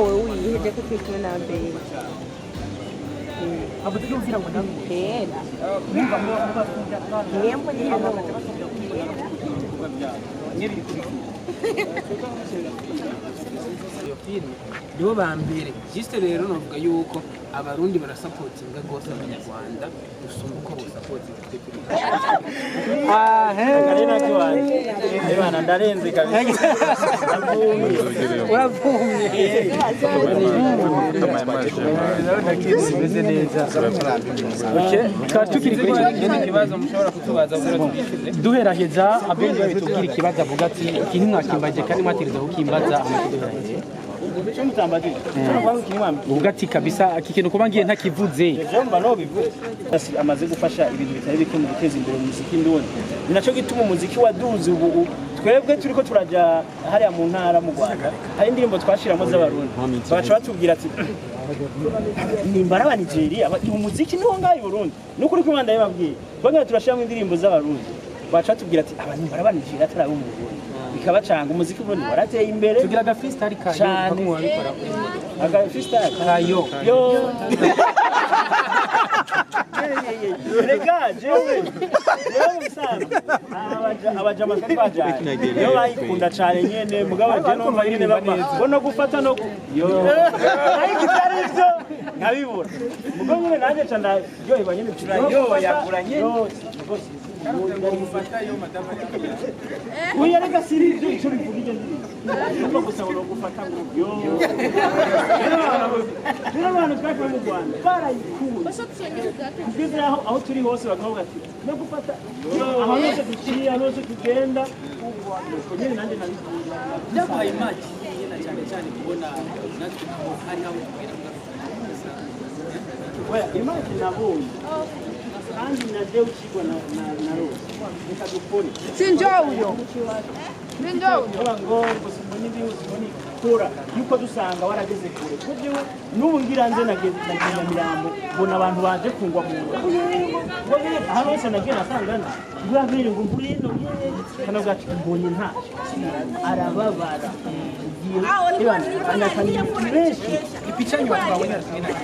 Ahubwo wowe wiheje ko turi kumwe na Abeli. Avuze ko kugira ngo Kera mwembo ni hano. Iyo filime nibo ba mbere. Juste rero novuga yuko Abarundi barasapotinga rwose Abanyarwanda gusumba uko bosapotinga twe turi. Ebana, ndarenze kabisa. Uravumye. Zimeze neza. Twari tukiri kuri icyo. Ikindi kibazo mushobora kutubaza kugira tubishyuze? Duheraheza, Abeli tubwira ikibazo, avuga ati iki ntimwakimbaje kandi mwategereza kukimbaza, amakiduheraheze. Cyo mutambagije. Cyo navuga ko mwambi. Uvuga ati kabisa iki kintu kuba ngiye ntakivuze. Jewe mba nobivuze. Amaze gufasha ibintu bitari bike mu guteza imbere umuziki ndundi. Ni naco gituma umuziki waduze ubu. Twebwe turiko turaja hariya mu ntara mu Rwanda. Hari indirimbo twashiramo z'Abarundi. Baca batubwira ati nimbara aba Nigeria umuziki niwo ngaho i Burundi. Nukuri ko Imana yababwiye. Bamwe turashiramo indirimbo z'Abarundi. Baca batubwira ati aba nimbara aba Nigeria atari abo mu Burundi. Bikabacanga, umuziki Burundi warateye imbere. Tugira aga freestyle kayo. Cane. Bamwe babikora. Aga freestyle. Kayo. Yo. Rega, jewe musanzwe abajama twajanye niyo bayikunda cane nyene, mugabo je numva nyene bava ngo no gufata no yo, ariko itari ivyo nkabibura, mugabo nyene nanje ca ndaryoherwa nyene. Turayoyagura nyene. Oya, reka, siri ivyo ico bivuga ivyo ndirimbo. Numva gusa ngo no gufata ngo yo. Rero abantu twakuye mu Rwanda barayikunda kugeza aho turi hose bakavuga ati no gufata, aho hose duciye, aho hose tugenda, ubwo nyine nanjye nabikunda. Byaguhaye imaki na cyane cyane kubona natwe hari aho tugera? Oya, imana nabonye kandi na jewe ukigwa na rose, reka dukore. Sinjo uyo. Sinjo uyo. Kuvuga ngo simbona ibi, simbona kora yuko dusanga warageze kure, ko jewe n'ubu ngira nze nageze nagiye Nyamirambo, mbona abantu baje kungwa mu nda. Ngo nyine ahantu hose nagiye nasanga ngurabere ngo ngwino kano gacu mbonye ntaje arababara. Ugiye anakani benshi. Ipicha nyuma twabonye ari kumwe na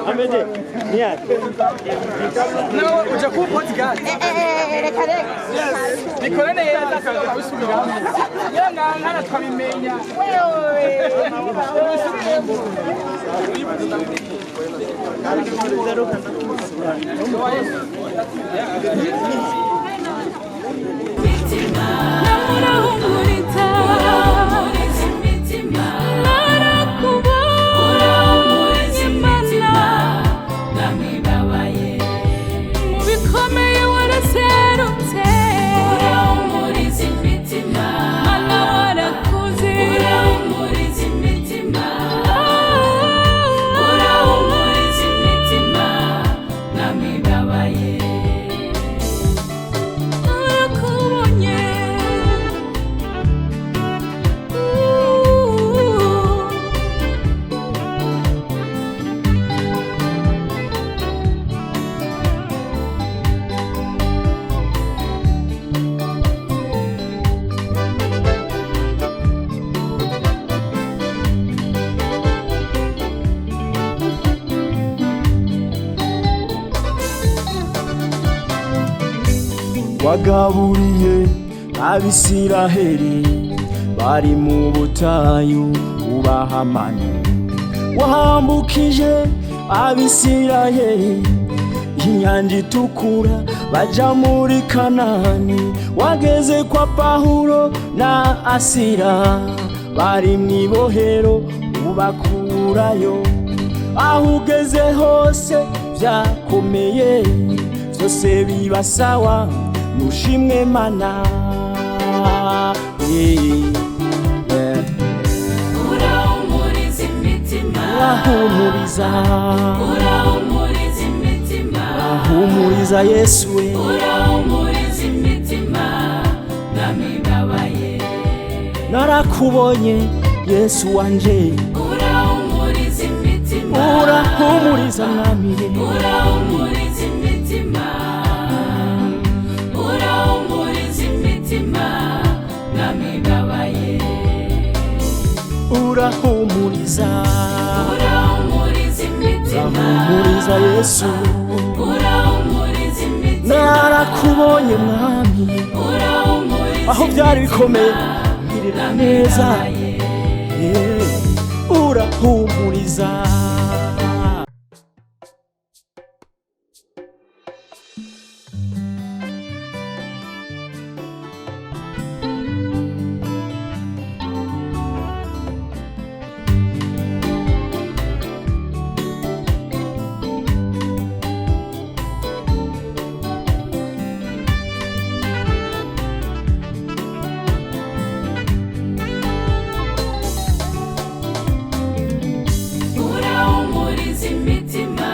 Amede niya. Nawe uja kuba bodyguard. Reka reka. Bikore neza kabisubira nkana twabimenya. Namurahumuriza, narakubonye Mana, mu bikomeye waraserutse, Mana warakuze, narakubonye. Wagaburiye Abisiraheli bari mu butayu, ubaha manu. Wambukije Abisiraheli inyanja Itukura, baja muri Kanani. Wageze kwa Pawulo na Asira bari mw'ibohero, ubakurayo. Aho ugeze hose byakomeye, byose biba sawa. Nushimwe Mana. Yeah. Urahumuriza imitima. Urahumuriza. Urahumuriza imitima. Urahumuriza, Yesu we. Urahumuriza imitima, Mwami babaye. Narakubonye, Yesu wanje. Urahumuriza imitima. Urahumuriza, Mwami. Urahumuriza imitima, urahumuriza imitima, Mwami babaye. Urahumuriza. Urahumuriza imitima. Urahumuriza, Yesu. Urahumuriza imitima. Narakubonye, Mwami. Urahumuriza. Aho byari bikomeye, ngirira neza. Yeah. Urahumuriza. Urahumuriza imitima,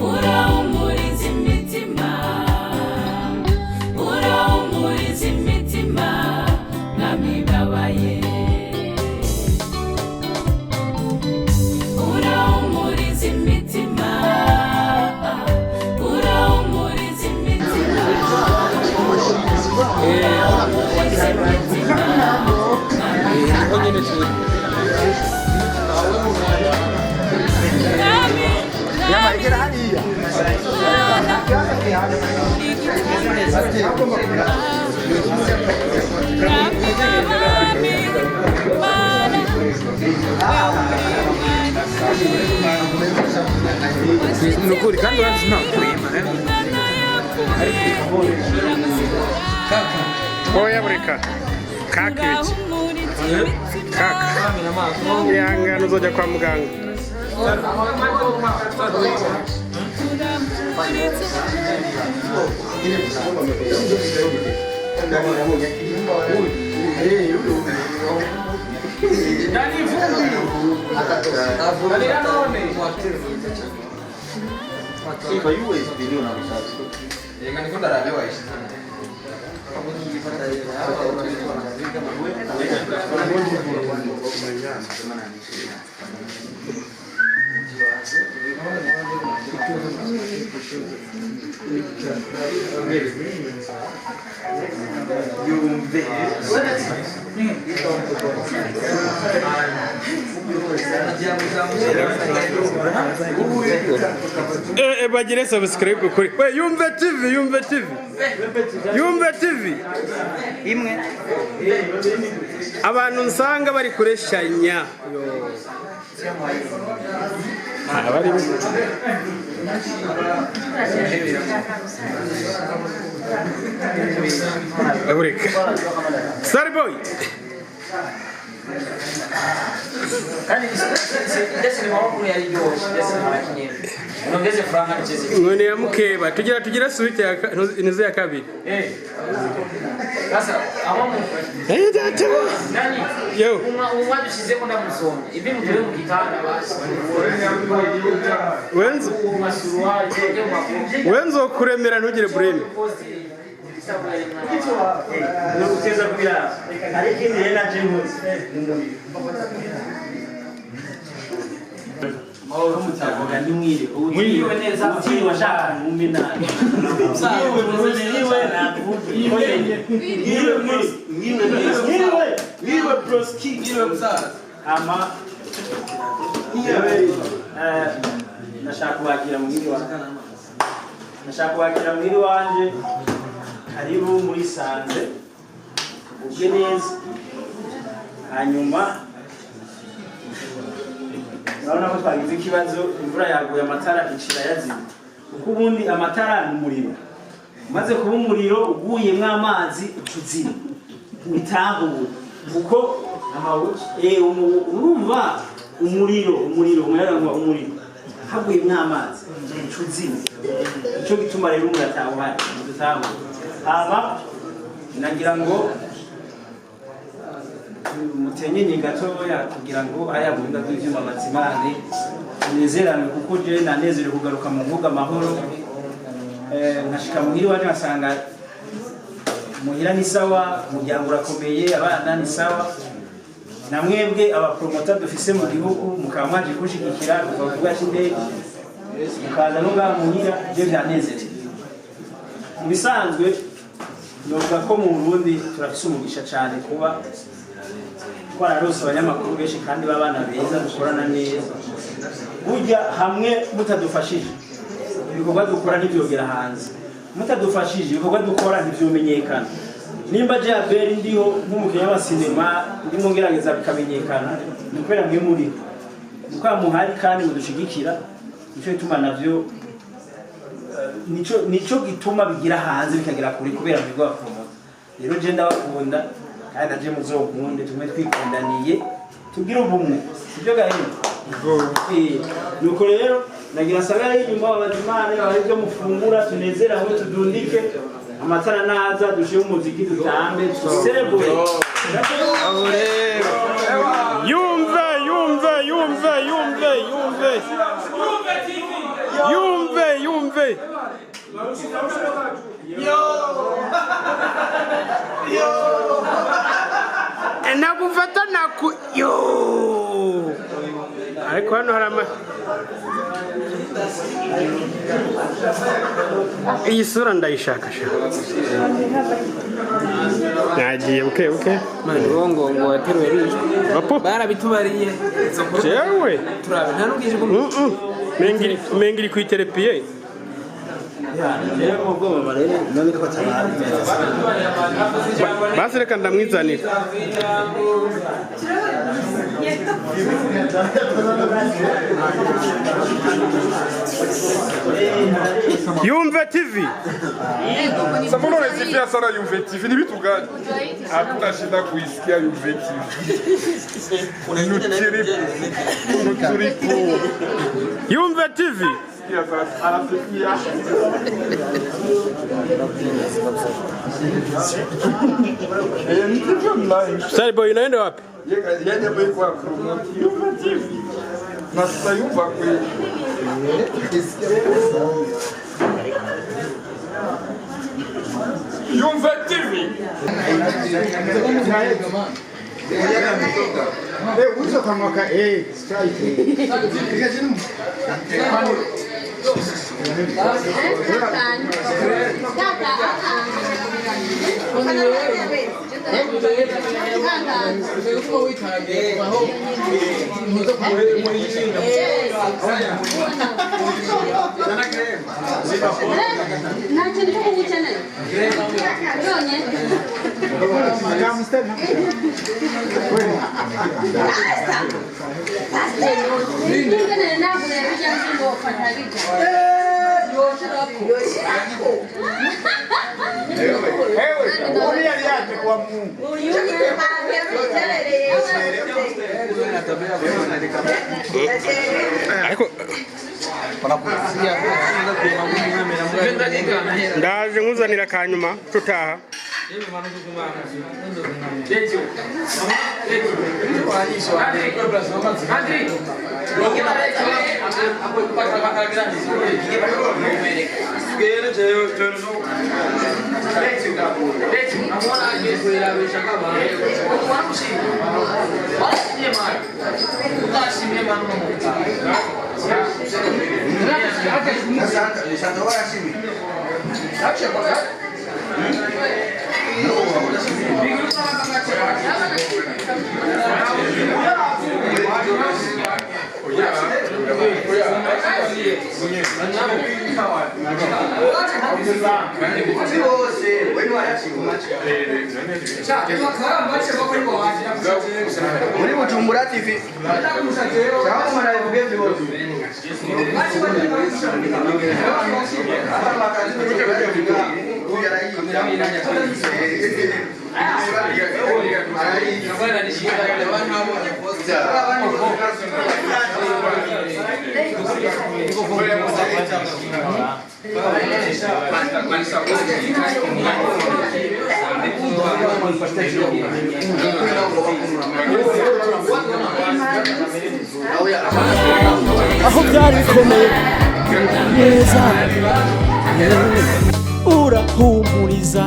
urahumuriza imitima, urahumuriza imitima, Mwami babaye. Urahumuriza imitima, urahumuriza imitima, urahumuriza imitima. Niho nyine turi. Mwami, Mwami, Mwami w'abami, Mana, Ni ukuri kandi urazi nta kurema. Oya, bureka kaka iki kaka, ihangane, uzajya kwa muganga. Bagire subscribe kuri we Yumve TV, Yumve TV, Yumve TV imwe. Abantu nsanga bari kureshanya abarimo. Bureka Sorry boy. Kandi ndetse ni maboko yariryoshye, ndetse narakinyene nongeze franga nicheze. Inkoni ya mukeba, tugira suite ya inzu ya kabiri. Sasa abamu Eh, data. Nani? Yo. Umwa dushizemo ndamusomye ibi mutore mu gitanda basi. Wenzo. Umasuruari cyo makuru. Wenzo kuremera, ntugire bureme. Noguteza kubiraba, hari ikindi rero naje nkoze ni umuriro. Mutavuga nimwire Mwiriwe neza. Utiriwe ashaka mwumve nabi. Mwiriwe, mwiriwe, mwiriwe, mwiriwe, mwiriwe broski, mwiriwe musaza. Ama ndashaka kubakira muhiri wanje, ndashaka kubakira muhiri wanje. Karibu muri sanze, tugubwe neza. Hanyuma urabona ko twagize ikibazo, imvura yaguye amatara icira yazimye, kuko ubundi amatara ni umuriro, umaze kuba umuriro uguyemwo amazi ucuzima bitahura, kuko urumva umuriro umuyagankuba umuriro haguyemwo amazi ucuzima. Nico gituma rero umuntu atawuhari dutahura. Hama nagira ngo mutenyenye gatoya kugira ngo aya buhinga bw'ivyuma bazimane tunezeranwe, kuko je nanezerewe kugaruka mu mbuga amahoro. Nkashika muhira iwacu nkasanga muhira ni sawa, umuryango urakomeye, abana ni sawa, na mwebwe abapromota dufise mu gihugu mukaba mwaje kunshigikira kuva ku kibuga c'indege mukaza no ngaha muhira, je vyanezereye. Mu bisanzwe novuga ko mu Burundi turafise umugisha cane kuba twararose abanyamakuru benshi kandi b'abana beza dukorana neza. Burya hamwe mutadufashije ibikorwa dukora ntivyogera hanze, mutadufashije ibikorwa dukora ntivyomenyekana. Nimba je Abel ndiho nk'umukinnyi wa sinema ndimo ngerageza bikamenyekana, ni kubera mwe muriho, ni kubera muhari kandi mudushigikira. Nico gituma navyo nico gituma bigira hanze bikagera kure, kubera mwebwe abapromota. Rero je ndabakunda kandi naje muzokunde, tumwe twikundaniye tugire ubumwe, sibyo gahini? Nuko rero nagira nsabera y'inyuma abazimane bahe ibyo mufungura, tunezere aho tudundike amatara naza, dushire umuziki, dutambe, duserebure. Yumve yumve yumve yumve yumve yumve yumve. Nakufata naku yo. Ariko hano hari ama iyi sura ndayishaka sha. Nagiye buke buke. Mani ngo ngo wateruwe rishwe. Barabitubariye. Jewe. Turabe nta nubwije ko Mengiri kwiterepiye. Basi reka ndamwizanira. Yumve TV. Sasa mbona unaisifia sana Yumve TV? Ni vitu gani? Hatutashinda kuisikia Yumve TV. Nuturipu. Yumve TV. Sikia sasa, anasikia. Starboy unaenda wapi? Yeye hapo yuko promote Yumve TV. Na sasa yumva kweli. Yumve TV. Ariko ndaje nkuzanira kanyuma tutaha. Muri Bujumbura TV cyangwa mwana bivuge byose. Aho byari bikomeye neza, urahumuriza.